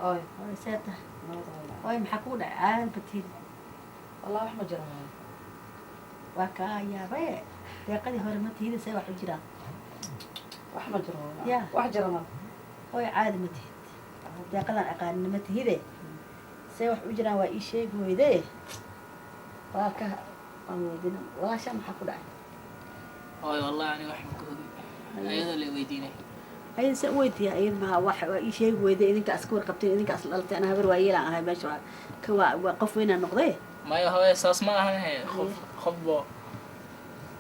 Oy. Hooyo, see tahay? Nabad hooyo. Hooyo, maxaa kugu dhacay? Caadi batiid. Wallah, wax ma jiraan hooyo. Waa kaa yaabaye, deeqadii hore ma tihida, see wax u jiraan? Wax ma jiro hooyo. Ya. Wax jira ma. Hooyo, caadi ma tihid, deeqadaan aqaanina ma tihide, see wax u jiraan? Waa ii sheegi weyde, waa ka waan weydiina walaashaa, maxaa ku dhacay? Hooyo, wallahi aniga wax ma ka ogi, ayadoo la weydiinay. Ayada see u weydiiya? Ayada maha wax waa ii sheegi weyde. Idinka iska warqabteen, idinka isla dhalteen, habar waa yeelaan ahay meesha, waa ka waa qof weynaa noqday. Maya hooyo, saas ma ahan he, qof qofbo.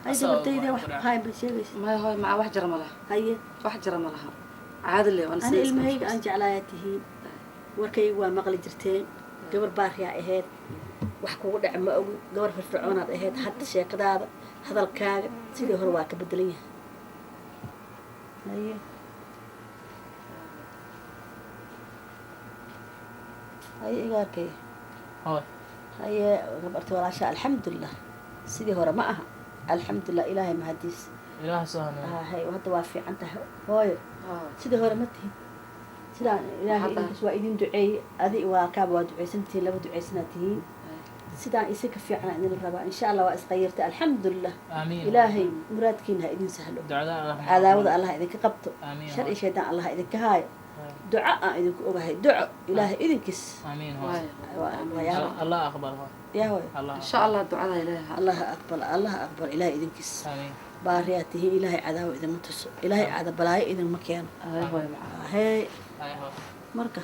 Hay. Asaga Gabartayda wax wax ku dhacay. hay ba sheegaysa. Maya hooyo, maca wax jira ma laha. Haye. Wax jira ma laha. Caadi le waan. Ani ilmahayga aan jeclaayaa tihiin, warkayga waa maqli jirteen. Gabar baariyaa ahayd, wax kugu dhaca ma ogi, gabar firfircoonaad ahayd. Hadda sheekadaada, hadalkaaga sidii hore waa ka bedelan yahay. Haye haye, igaarkay. Hooyo. Haye gabarti, walaasha alxamdulilah, sidii hore ma aha, alxamdulilah, Ilaahay mahadiis. Ilaah soo hanuun. Hay, hadda waa fiican tahay hooyo, sidii hore ma tihid. Sidaan Ilaahay Hadda. Idinkas waa idin duceeyey, adi walaalkaaba waa ducaysantihiin, laba ducaysanaad tihiin. Sidaan isi ka fiican idin rabaa, insha Allah. Waa isqayirtay, alxamdulilah. Aamiin. Ilaahay muraadkiina ha idin sahlo. Ducada Allah. Cadaawada Allah idinka qabto. Aamiin. Shar iyo shaydaan Allah idinka haayo. Duco aan idinku ogahay, duco Ilaahay idinkiis. Aamiin hooyo. Waa yaa. Allah aqbal hooyo. Yaa hooyo. Allah. Insha Allah ducada Ilaahay. Allah aqbal, Allah aqbal, Ilaahay idinkiis. Aamiin. Baariyaa tihiin, Ilaahay cadaawo idinma tuso, Ilaahay cada balaayo idinma keeno. Ay hooyo maca. Hee. Ay hooyo. Marka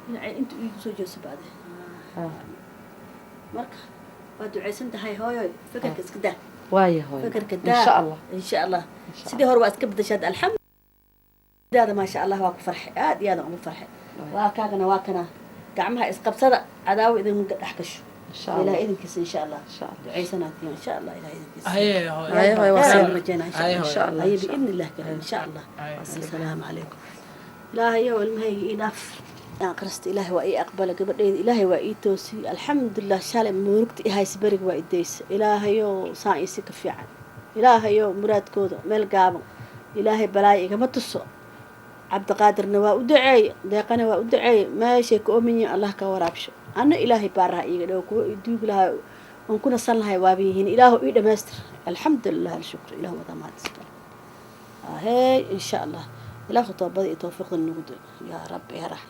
dhinacay inta iigu soo jeeso bacde. Marka waa ducaysan tahay hooyoy, fekerka iska daa. Waaya hooyo. Fekerka daa. Insha Allah. Insha Allah. Insha Sidii hore waa iska bedashaad, alxamdulilah, maasha Allah, waa ku farxay, aad iyo aad ugu farxay. Waa kaagana, waa kana, gacmaha isqabsada, cadaawo idinma dhex gasho. Insha Allah. Ilaah idinkiisa, insha Allah. Insha Allah. Ducaysanaatiyo, insha Allah, Ilaah idinkiisa. Haye hooyo. Haye hooyo, waa Khayr soo. aan rajaynaa, insha Haye. Allah. Insha Allah. Haye. Insha Biidni illah karim, insha Allah. Haye. Asalaamu calaykum. Ilaahayow, ilmahayga ii dhaaf aan qarasta, Ilaahay waa ii aqbala. Gabadhayda Ilaahay waa ii toosiyey, alxamdulilah. Shalay murugta i haysa beriga waa idaysa. Ilaahayow, saan isi ka fiican. Ilaahayow, muraadkooda meel gaaban Ilaahay balaayo igama tuso. Cabdiqaadirna waa u duceeye, Deeqana waa u duceeye, meeshay ka ooman yihiin Allah ka waraabsho. Anna Ilaahay baaraha iiga dhow, kuwa i duugi lahaa oon ku nasan lahay waaba yihiin. Ilaahu ii dhamaystir, alxamdulilah, alshukr, Ilahu wadaa mahad iskale. Ahey, insha Allah, Ilaahu toobada iyo tawfiiqda nagu yaa Rabbi, yaa Raxmaan.